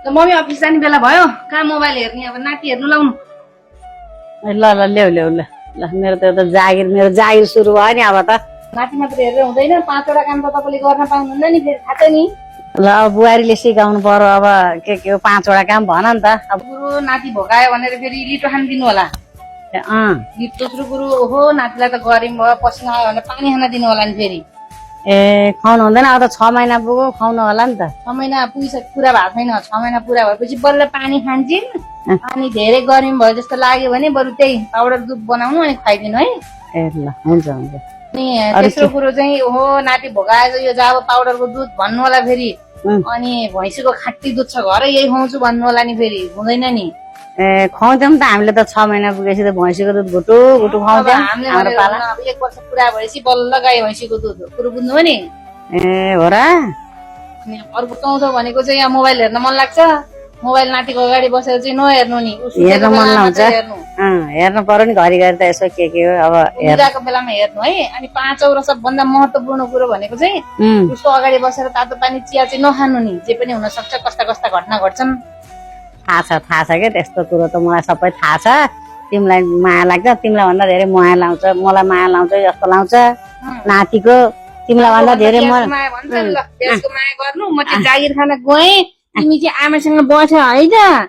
mummy office जाने बेला भयो कहाँ मोबाइल हेर्ने अब नाति हेर्नु लाउनु ल ल ल्याउ ल्याउ ल ल मेरो त मेरो जागिर सुरु भयो नि अब त नाति मात्र हेरेर हुँदैन 5 वटा काम त तपाईँले गर्न पाउनुहुन्न नि फेरि थाहा छ नि ल अब बुहारीले सिकाउनु पर्यो अब के हो 5 वटा काम भन नि त अब गुरु नाति भोकायो भनेर फेरि लिटो खान दिनु होला दोस्रो कुरो ओहो नातिलाई त गरिम भयो पसिना आयो भने पानी खान दिनु होला नि फेरि ए खुवाउनु हुँदैन अब त 6 महिना पुग्यो खुवाउनु होला नि त 6 महिना पुगिसक्यो पुरा भएको छैन 6 महिना पुरा भएपछि बल्ल पानी खान्छन् अनि धेरै गरिम भयो जस्तो लाग्यो भने बरु त्यही पाउडर दुध बनाउनु अनि खुवाइदिनु है ए ल हुन्छ हुन्छ अनि तेस्रो कुरो चाहिँ ओहो नाति भोकाएछ यो जाब पाउडरको दुध भन्नु होला फेरि अनि भैँसीको खाटी दुध छ घर यही खुवाउँछु भन्नु होला नि फेरि हुँदैन नि ए खुवाउँछौँ त हामीले त 6 महिना पुगेपछि त भैँसीको दुध घुटु घुटु खुवाउँछौँ हाम्रो पाला 1 वर्ष पुरा भएपछि बल्ल गाई भैँसीको दुध कुरो बुझ्नु नि ए हो र अनि अर्को चौथो भनेको चाहिँ यहाँ मोबाइल हेर्न मन लाग्छ मोबाइल नातिको अगाडि बसेर चाहिँ नहेर्नु नि हेर्न मन लाउँछ हेर्नु पर्यो नि घरिघरि त यसो के हो अब हेर्दाको बेलामा हेर्नु है अनि 5औं र सबभन्दा महत्त्वपूर्ण कुरो भनेको चाहिँ उसको अगाडि बसेर तातो पानी चिया चाहिँ नखानु नि जे पनि हुन सक्छ कस्ता कस्ता घटना घट्छन् थाहा छ के त्यस्तो कुरो त मलाई सबै थाहा छ तिमीलाई माया लाग्छ तिमीलाई भन्दा धेरै माया लाउँछ मलाई माया लाउँछ जस्तो लाउँछ नातिको तिमीलाई भन्दा धेरै माया भन्छ ल त्यसको माया गर्नु म चाहिँ जागिर खान गएँ तिमी चाहिँ आमासँग बस है त